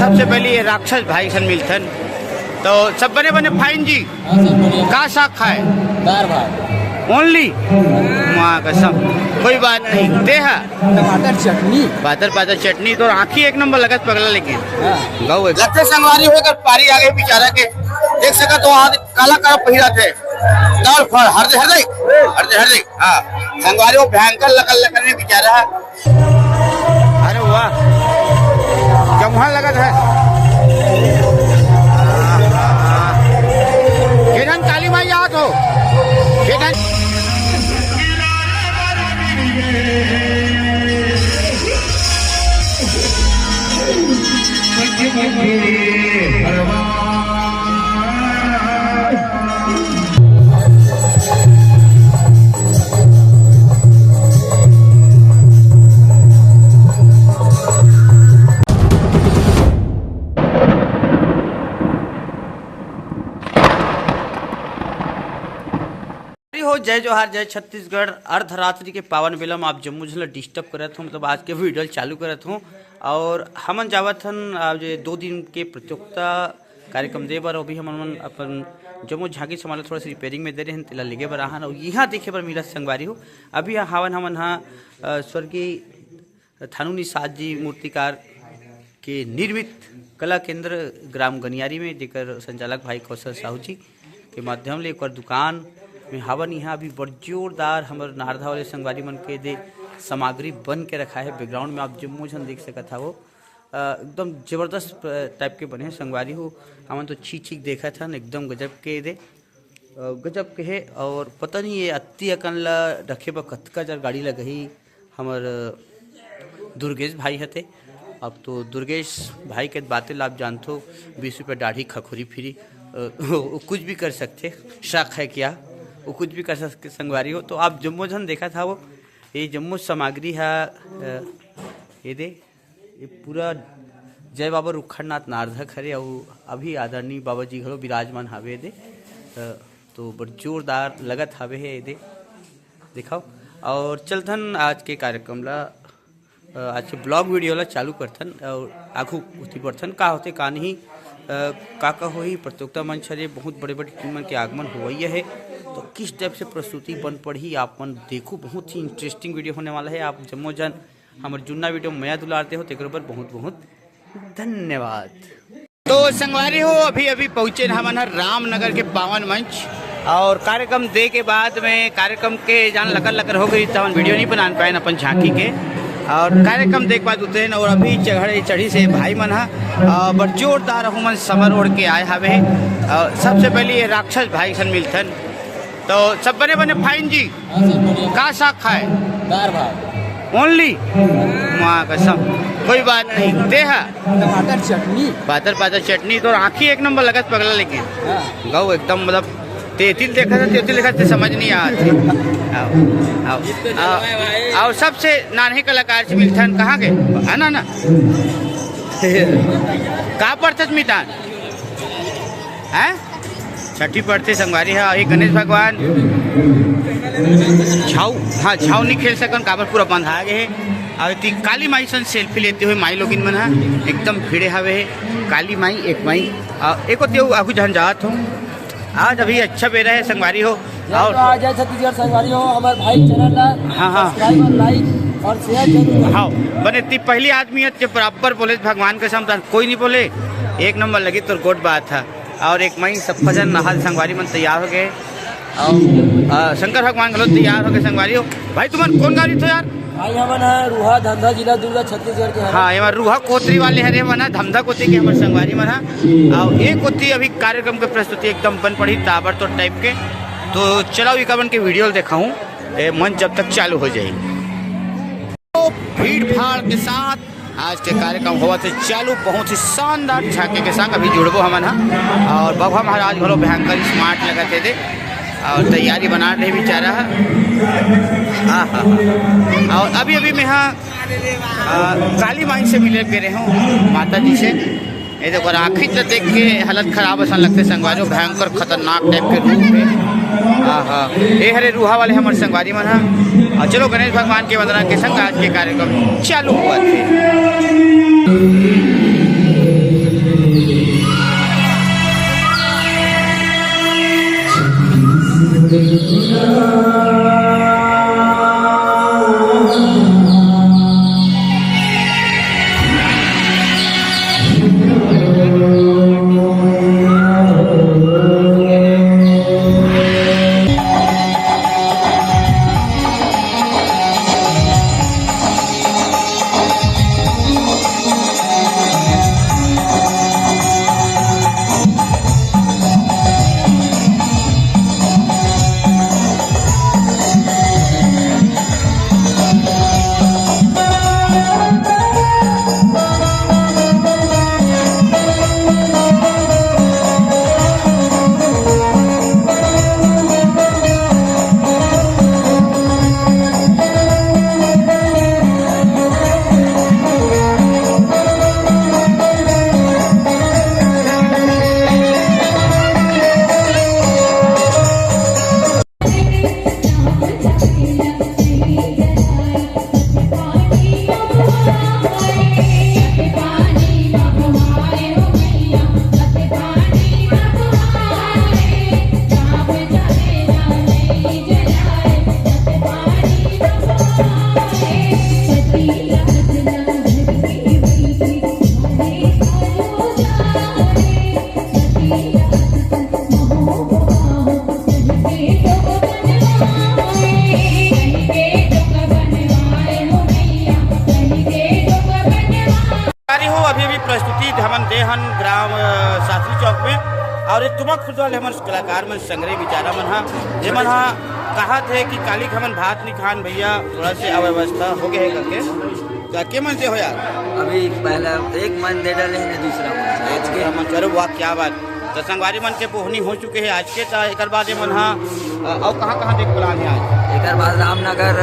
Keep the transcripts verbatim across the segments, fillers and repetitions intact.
सबसे पहले ये राक्षस भाई सन मिलथन, तो सब बने बने फाइन जी। हाँ सर, बढ़िया। का साग खाए? दाल भात। ओनली? माँ कसम, कोई बात नहीं। ते हा? टमाटर चटनी। पातर पातर चटनी, तो आँखी एक नंबर लगत पगला, लेकिन हाँ। गौ एक। लगते संगवारी हो एकर पारी आ गई बेचारा के। देख सकत हो, आज काला काला पहिरा थे। दाल फल, हर दे, हर दे, हर दे, हर दे। हाँ, संगवारी हो भयंकर लकल लकल में बेचारा है। अरे वाह, जम्हर लगत है। केठन काली माई आवत हो, केठन। हो, जय जोहार, जय छत्तीसगढ़। अर्धरात्रि के पावन बेला म आप जम्मो झन ल डिस्टर्ब करत हूँ, मतलब आज के वीडियो ल चालू करत हूँ। और हमन जावत हन आज दो दिन के प्रतियोगिता कार्यक्रम दे बर। अभी हमन मन अपन जम्मो झांकी सामान ल थोड़ा सा रिपेयरिंग में दे रहे हन, तेला लेगे बर आहन। और यहाँ देखे बर मिला संगवारी हो, अभी हावन हमन हा, अ, स्वर्गीय थानू निषाद जी मूर्तिकार के निर्मित कला केंद्र ग्राम गनियारी में, जेकर संचालक भाई कौशल साहू जी के माध्यम ले ओकर दुकान में हावन। यहाँ अभी बड़ जोरदार हमर नारधा वाले संगवारी मन के दे सामग्री बन के रखा है। बैकग्राउंड में आप जम्मो झन देख सकत हवो, अ, एकदम जबरदस्त, अ, टाइप के बने हे संगवारी हो। हमन तो छीक छीक देखत हन, एकदम गजब के दे, अ, गजब के हे। और पता नहीं ये अत्ती अकन ला रखे बर कतका जर गाड़ी लगही। हमर दुर्गेश भाई हते। अब तो दुर्गेश भाई के बातें ला आप जानथो, बीस रुपये दाढ़ी खखोरी फिरी, अ, वो कुछ भी कर सकथे। शक है क्या? वो कुछ भी कर सकथे संगवारी हो। तो आप जम्मो झन देखत हवो, ये जम्मो सामग्री हा, अ, ये दे, ये पूरा जय बाबा रुखड़नाथ नारधक हरे, अउ अभी आदरणीय बाबा जी घलो विराजमान हावे दे। अ, तो बड़ जोरदार लगत हावे हे दे। दिखाओ। और चलथन आज के कार्यक्रम ला, अ, आज के ब्लॉग वीडियो ला चालू करथन और आगू उठी बढ़थन। का होथे, का नहीं, अ, का का होही, प्रतियोगिता मंच हरे, बहुत बड़े बड़े टीम मन के आगमन होवइया है, तो किस टाइप से प्रस्तुति बन पड़ही, आप मन देखो, बहुत ही इंटरेस्टिंग वीडियो होने वाला है। आप जम्मो जन हमर जुन्ना वीडियो मया दुलारते हो, तेकर बर बहुत बहुत धन्यवाद। तो संगवारी हो, अभी अभी पहुंचे न हमन हर रामनगर के पावन मंच, और कार्यक्रम दे के बाद में कार्यक्रम के जान लकर लकर हो गई, तवन वीडियो नहीं बना पाए अपन झांकी के। और कार्यक्रम देख बाद उतरे न, और अभी चढ़े चढ़ी से भाई मन हा, अ, बड़ जोरदार हमन समर ओढ़ के आए हवे। और सबसे पहले ये राक्षस भाई सन मिलथन, तो सब बने बने फाइन जी। हाँ सर, बढ़िया। का साग खाए? दाल भात। ओनली? माँ कसम, कोई बात नहीं। ते हा? टमाटर चटनी। पातर पातर चटनी, तो आँखी एक नंबर लगत पगला, लेकिन हाँ। गौ एकदम, मतलब, तेतिल देखा था, तेतिल देखा था, समझ नहीं आत हे। आओ, आओ, आओ, आओ, सबसे नान्हे कलाकार से मिलथन, कहाँ के? है ना, ना? का पढ़थस मितान? हैं? छठी पढ़थे संगवारी हा, एक गणेश भगवान। झाऊ, हाँ, झाऊ नहीं खेल सकन, काबर पूरा बंधा गए हे। अउ एती काली माई सन सेल्फी लेते हुए माई लोगिन मन हा एकदम भिड़े हवे हे। काली माई, एक माई, अ, एक ओती अउ आगू झन जात हो। आज अभी अच्छा बेरा है संगवारी हो। जय और जोहार, जय छत्तीसगढ़ संगवारी हो, हमारे भाई चैनल ला हाँ, हाँ। सब्सक्राइब और लाइक और शेयर जरूर करें। हाँ, बने ती पहली आदमी है जो बराबर बोले भगवान के सामने, कोई नहीं बोले, एक नंबर लगी तो गुड बात है। और एक मई सब भजन नहाल संगवारी मन तैयार हो गए। और, अ, शंकर भगवान घलो तैयार हो गए संगवारी हो। भाई तुमन कौन गाड़ी थो यार? भाई हमन ह रुहा धमधा जिला दुर्ग छत्तीसगढ़ के हन। हाँ, ये हमारे रुहा कोतरी वाले हरे मन ह, धमधा कोती के हमारे संगवारी मन ह। और एक कोती अभी कार्यक्रम के प्रस्तुति एकदम बन पड़ी ताबड़तोड़ टाइप के। तो चलाओ इकावन के वीडियो दिखाऊं, ए, मंच जब तक चालू हो जाए। तो भीड़ भाड़ के साथ आज के कार्यक्रम होवत हे चालू, बहुत ही शानदार झांकी के संग अभी जुड़बो हमन ह। और बघवा महाराज घलो भयंकर स्मार्ट लगत हे दे, और तैयारी बना रहे बेचारा ह। हाँ, हाँ, हाँ। और अभी अभी मैं हाँ, अ, काली माई से मिले के रहे हूँ, माता जी से। ये देखो, आँखी तो देख के हालत खराब असन लगथे संगवारी हो, भयंकर खतरनाक टाइप के रूप हे। हाँ, हाँ, ये हरे रुहा वाले हमर संगवारी मन ह। और चलो, गणेश भगवान के वंदना के संग आज के कार्यक्रम चालू हुआ थे। हमन दे हन ग्राम, अ, शास्त्री चौक में, और ये तुमा खुर्द वाले हमन कलाकार मन संगरे बिचारा मन हा, जेमन हा कहा थे कि काली हमन भात नहीं खान भैया, थोड़ा से अव्यवस्था हो गए है करके। का के मन से हो यार? अभी पहला एक मन दे डाले हैं, दूसरा मन। आज के मन करो, वाह, क्या बात। तो संगवारी मन के बोहनी हो चुके हैं आज के, तो एकर बाद ये मन हा, अ, और कहाँ-कहाँ देख प्लान है आज? एकर बाद रामनगर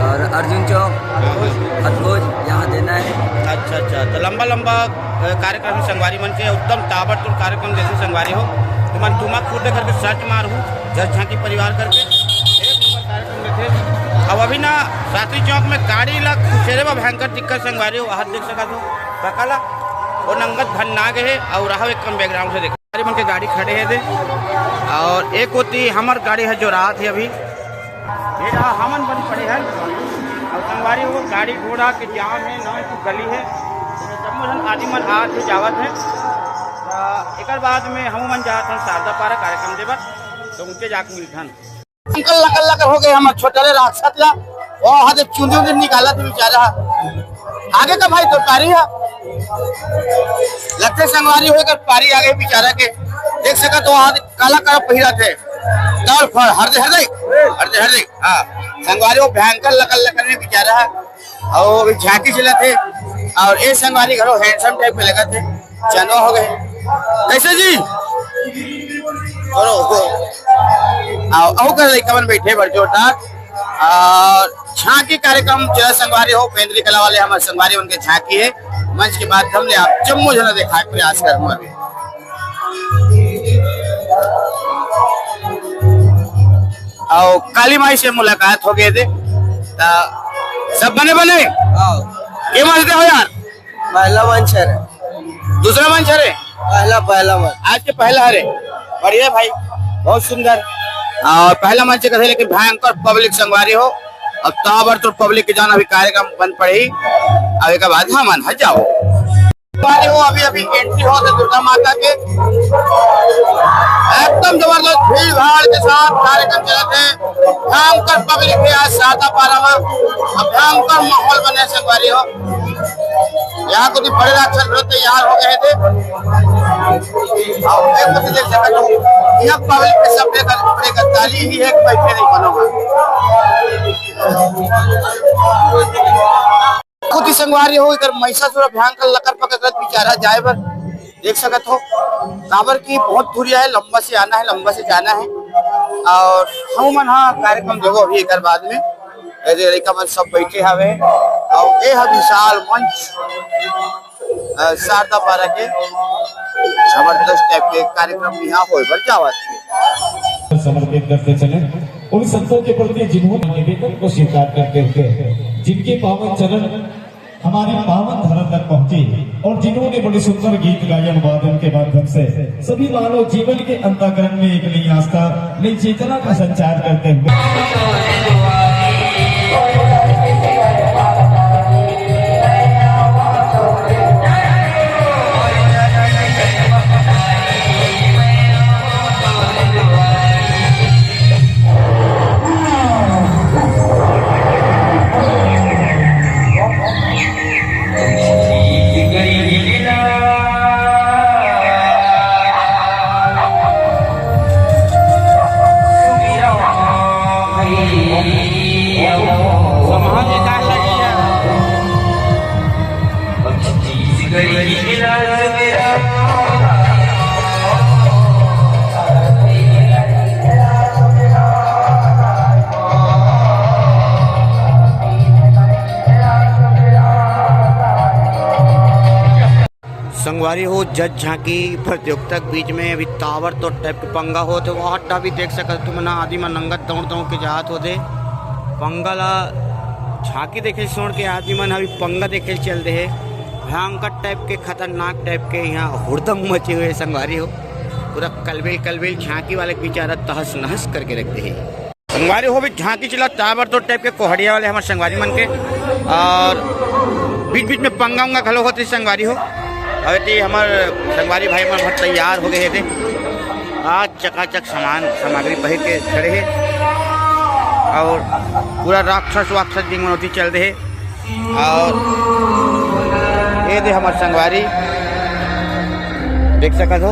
और अर्जुन चौक, हाँ, हाँ। खतगोज यहाँ देना है। अच्छा, अच्छा, तो लंबा लंबा, अ, कार्यक्रम है संगवारी मन के, उत्तम ताबड़तोड़ कार्यक्रम जैसे संगवारी हो, तो मन तुमा खुर्द करके सर्च मार हूँ, जस झांकी परिवार करके एक नंबर कार्यक्रम देखे। अब अभी ना शास्त्री चौक में गाड़ी ला खुसेरे बा भयंकर दिक्कत संगवारी हो, वहाँ देख सकत हो, पकला वो नंगत भन ना गए और रहा एक कम बैकग्राउंड से देख। गाड़ी मन के गाड़ी खड़े हे दे, और एक होती हमर गाड़ी है जो रात है अभी, ये रहा हमन बन पड़े हैं। और संगवारी हो गाड़ी घोड़ा के जाम है, ना तो गली है, तो जम्मो झन आदमी मन आत है जावत है। तो एकर बाद में हम मन जात हन शारदा पारा कार्यक्रम देवत, तो उनके जाके मिलथन। अंकल लकर लकर हो गए हमर छोटे ले राक्षस ला। वो हाथ चुंदी उंदी निकाला थे बेचारा। आगे का भाई तो पारी है। लगते संगवारी होकर पारी आगे बेचारा के। देख सका तो हाथ काला काला पहिरा थे। दौड़ फड़, हर दे, हर दे। हर दे, हर दे। हाँ। संगवारी वो भयंकर लकर लकर में बेचारा है। और अभी झांकी चलत हे। और ए संगवारी घलो handsome type के लगत हे। चंदवा हो गए। कैसे जी? करो। आओ, अहू कर लइका मन बैठे बड़ जोरदार। और झांकी कार्यक्रम चला संगवारी हो, पेंद्री कला वाले हमारे संगवारी उनके झांकी है। मंच के माध्यम ले आप जम्मो जना दिखाए प्रयास करहूँ अभी। अउ काली माई से मुलाकात हो गए थे। त सब बने बने? हाँ। के मंच दे हो यार? पहला मंच हरे। दूसरा मंच हरे? पहला, पहला मंच। आज के पहला हरे। बढ़िया भाई, बहुत सुंदर। और पहला मंच कथे, लेकिन भयंकर public संगवारी हो। अब ताबड़तोड़ public के जाना अभी कार्यक्रम बंद पड़े ही। अब एक बाद हमन ह जाओ। पानी हो, अभी अभी entry होत हे दुर्गा माता के। एकदम जबरदस्त भीड़ भाड़ के साथ कार्यक्रम चलत हे। भयंकर public हे आज शारदा पारा में। अब भयंकर माहौल बने हे संगवारी हो। यहाँ कुछ बड़े राक्षस घलो तैयार हो गए थे। अब एक कुछ देख सकते हो, यहाँ public के सब बड़े गद्दारी ही है, बैठे नहीं बनोगा। खुद ही संगवारी हो, इधर महिषासुर भयंकर लकर पकर करत बेचारा जाए बर देख सकत हो, काबर कि बहुत दूरिया है, लंबा से आना है, लंबा से जाना है। और हम मन हा कार्यक्रम देखो अभी एकर बाद में, ये लड़का मन सब बैठे हवे और ये ह विशाल मंच, अ, शारदा पारा के जबरदस्त type के कार्यक्रम यहाँ होए बर जावत हे। समर्पित करते चले उन संतों के प्रति जिन्होंने निवेदन को स्वीकार करते हुए जिनके पावन चरण हमारी पावन धरा तक पहुंचे और जिन्होंने बड़े सुंदर गीत गायन वादन के माध्यम से सभी मानव जीवन के अंतःकरण में एक नई आस्था, नई चेतना का संचार करते हुए संगवारी हो, जज झांकी प्रतियोगिता के बीच में अभी ताबड़तोड़ type के पंगा होत हे। वो हट्टा भी देख सकत तुमन, आदमी मन नंगत दौड़ दौड़ के जात होते। पंगा ला झांकी देखे छोड़ के आदमी मन अभी पंगा देखे चल रहे। भयंकर type के, खतरनाक type के यहाँ हुड़दंग मचे हुए संगवारी हो। पूरा कलबेल कलबेल झांकी वाले के बेचारा तहस नहस करके रख दे हे। संगवारी हो भी झांकी चला ताबड़तोड़ type के कोहड़िया वाले हमारे संगवारी मन के, और बीच बीच में पंगा उंगा घलो होते संगवारी हो। और ये हमारे संगवारी भाई मन बहुत तैयार हो गए थे, आज चकाचक सामान सामग्री पहिर के खड़े हैं, और पूरा राक्षस वाक्षस जिंग मनौती चल रहे। और ये दे हमारे संगवारी देख सकत हो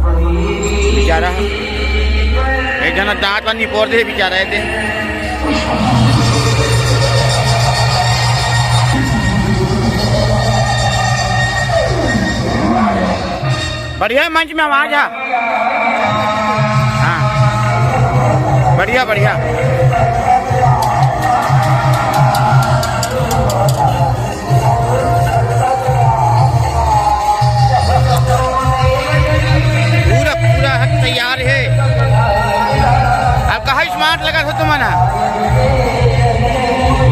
बेचारा, एक जना दांत ला निपोर दे बेचारा, ए दे। बढ़िया मंच में आवाज है। हाँ, बढ़िया, बढ़िया। पूरा, पूरा हक तैयार है। अब कहाँ स्मार्ट लगा था तुम्हारा?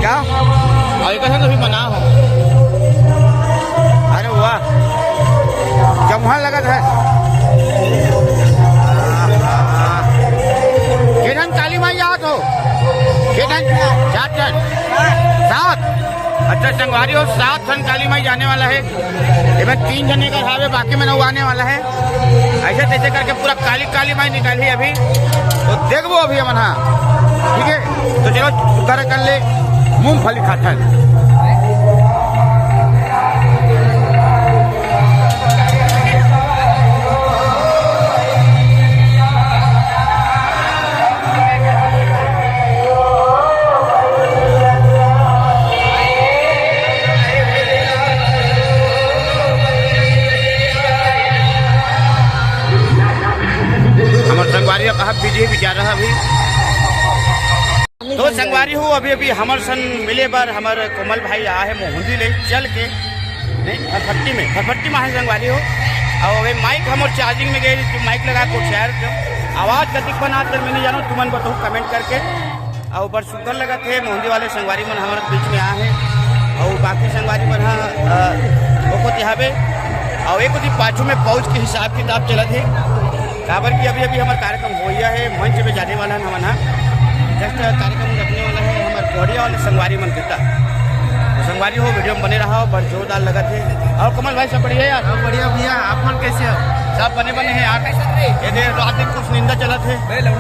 क्या? और एक तो भी बना हो। अरे वाह, जमुहा लगा था। के ठन काली माई जात हो? के ठन? चार ठन? सात? अच्छा, संगवारी हो, सात ठन काली माई जाने वाला है। एमे तीन जने का हावे, बाकी में नौ आने वाला है। ऐसे तैसे करके पूरा काली काली माई निकाली अभी, तो देखबो अभी हमन, हाँ, ठीक है। तो चलो, शुक्र कर ले, मूंगफली खाथन। हमर संगवारी अब कहाँ बिजी बिचारा अभी। तो संगवारी हो, अभी अभी हमर सन मिले बर हमर कोमल भाई आए मोहंदी ले चल के, नहीं, फरफट्टी में, फरफट्टी में है संगवारी हो। और अभी माइक हमर चार्जिंग में गए, तो माइक लगा को शेयर, आवाज कतिक बना तर मैं नहीं जानूँ, तुमन बताओ कमेंट करके। और बड़ सुंदर लगत हे, मोहंदी वाले संगवारी मन हमर बीच में आ हे, और बाकी संगवारी मन ह, अ, ओको तिहाबे, और एक ओती पाछू में पहुंच के हिसाब किताब चलत हे, काबर कि अभी अभी हमर कार्यक्रम होइया हे, मंच में जाने वाला हन हमन ह, जस्ट कार्यक्रम रखने वाला है हमर कोहड़िया वाले संगवारी मन के ता। तो संगवारी हो, वीडियो में बने रहा, बड़ जोरदार लगत हे। और कमल भाई, सब बढ़िया यार? हाँ, बढ़िया भैया, आप मन कैसे हो? सब बने बने हैं यार। ये दे रात दिन कुछ निंदा चलत हे।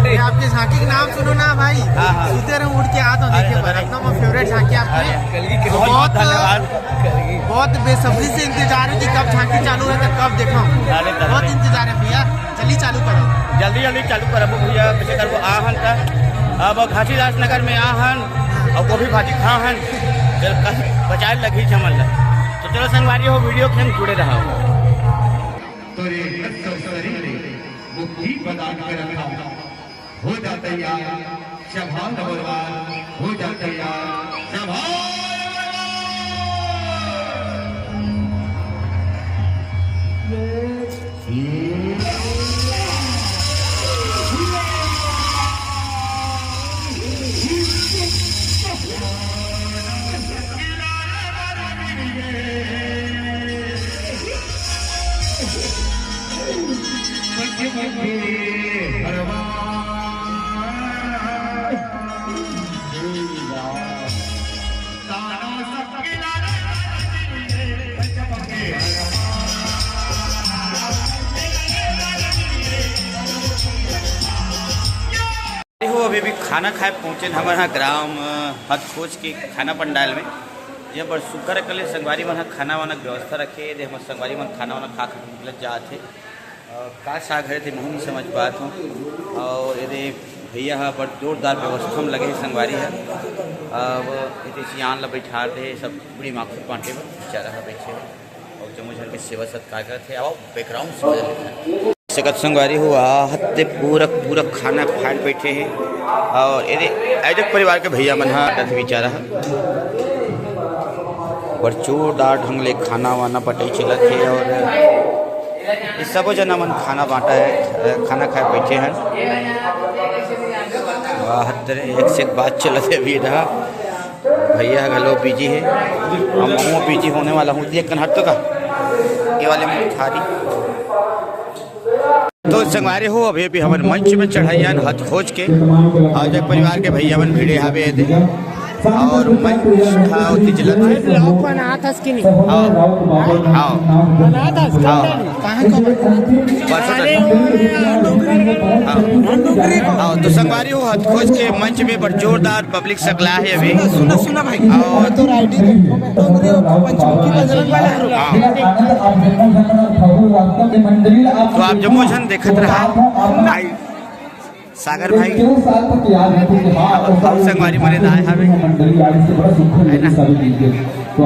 ये आपके झांकी के नाम सुनो ना भाई, हाँ, हाँ। सुते रहो उठ के आ तो अरे, देखे अरे। बर, इतना फेवरेट झांकी आपकी। अरे, बहुत, बहुत धन्यवाद। बहुत बेसब्री से इंतजार है कि कब झांकी चालू है तो कब देखा। अरे, अरे। बहुत इंतजार है भैया, जल्दी चालू करो। जल्दी जल्दी चालू करबो भैया, कैसे करबो? आ हन त अब घासीदास नगर में आ हन और गोभी भाजी खा हन, फिर कल बचाए लगी जमल ला। तो चलो संगवारी हो, वीडियो के संग जुड़े रहो। तोरे हर शरीर में मुक्ति प्रदान करत हूँ। हो जा तैयार, चौहान नंबर वन, हो जा तैयार, चौहान नंबर वन। हो, अभी भी खाना खाए पहुँचे हमर यहाँ ग्राम, अ, हथखोज के खाना पंडाल में। ये बड़ सुग्घर अकन ले संगवारी मन ह खाना वाना के व्यवस्था रखे, ये दे हमर संगवारी मन खाना वाना खा खा के निकलत जात हे। अ, का साग हरे ते महूँ नहीं समझ पात हूँ। और ये दे भैया ह बड़ जोरदार व्यवस्था में लगे हे संगवारी ह। अब ये दे सियान ला बैठा दे, सब पूरी माखुर बांटे बर बेचारा ह बैठे हे। और जम्मो झन के सेवा सत्कार करत हे। अब बैकग्राउंड सुंदर हे। सकत संगवारी हो, आ हत्ते पूरा, पूरा खाना खाए ल बैठे हे। और एदे आयोजक परिवार के भैया मन ह, रथ बेचारा ह। बड़ जोरदार ढंग ले खाना वाना बटाई चलत हे और ये सबो जना मन खाना बांटा हे, खाना खाए बैठे हन। आ हत्ते एक से एक बात चलत हे अभी रहा। भैया घलो बिजी हे, हम, महूँ बिजी होने वाला हूँ। देख कन हट तो का, ये वाले में थारी। तो संगवारी हो, अभी अभी हमन मंच में चढ़ाई हन हथखोज के, और जब परिवार के भैया मन भिड़े हावे दे, और मंच हा ओती चलत हे। ब्लॉग बनात हस कि नहीं? हाँ। हाँ। बनात हस हाँ। कि नहीं? परसों तक। अरे, वो डोंगरी को। हाँ। हाँ, तो संगवारी हो, हथखोज के मंच में बड़ जोरदार पब्लिक सकला है अभी। सुना, सुना भाई। और तो राइटिंग डोंगरी को पंचमुखी बजरंग वाला है। हाँ। तो आप जम्मो झन देखत रहा। भाई सागर भाई, बहुत संगवारी मने आए हवे, है ना? तो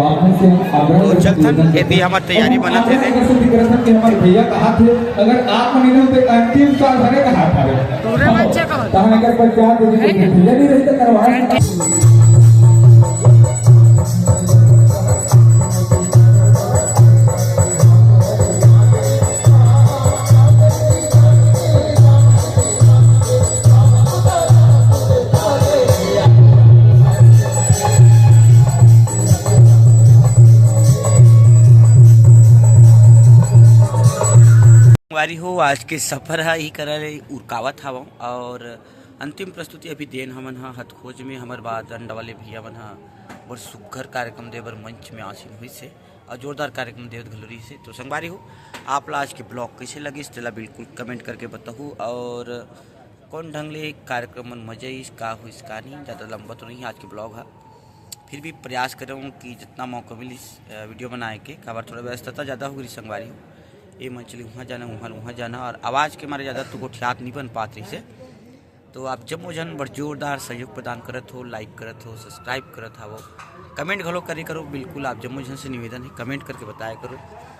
चलथन, एती हमर तैयारी बनत हे रे। अगर आप मन तो अंतिम सांस हरे कहा था। पूरे बच्चे को। कहाँ अगर पंचायत भैया नहीं रहते करवा। संगवारी हो, आज के सफर ह इही करा ले उरकावत हवं और अंतिम प्रस्तुति अभी देन हमन ह हथखोज में। हमर बाद डंडा वाले भैया मन ह बड़ सुग्घर कार्यक्रम दे बर मंच में आसीन होइस हे और जोरदार कार्यक्रम देवत घलो रहिस हे। तो संगवारी हो, आप ला आज के ब्लॉग कइसे लगिस, तेला बिल्कुल कमेंट करके बताहू और कौन ढंग ले कार्यक्रम मन मजा आइस, का होइस, का नहीं। ज़्यादा लंबा तो नहीं आज के ब्लॉग ह, फिर भी प्रयास करहूँ कि जितना मौका मिलिस, अ, वीडियो बनाए के, काबर थोड़ा व्यस्तता ज़्यादा हो गई संगवारी हो। ये मन चली वहाँ जाना, वहाँ, वहाँ जाना और आवाज़ के मारे ज़्यादा तो गोठियात नहीं बन पात रहिस हे। तो आप जम्मो झन बड़ जोरदार सहयोग प्रदान करत हो, लाइक करत हो, सब्सक्राइब करत हवो, कमेंट घलो करे करो। बिल्कुल आप जम्मो झन से निवेदन हे, कमेंट करके बताया करो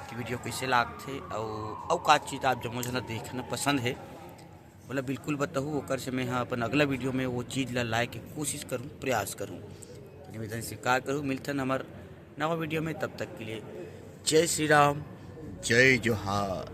कि वीडियो कइसे लागथे अउ, अउ का चीज़ आप जम्मो झन ला देखना पसंद हे, ओला बिल्कुल बताहू, ओकर से मैं ह अपन अगला वीडियो में वो चीज़ ला लाए के कोशिश करूँ, प्रयास करूँ। निवेदन स्वीकार करूँ। मिलथन हमर नवा वीडियो में, तब तक के लिए जय श्री राम, जय जोहार।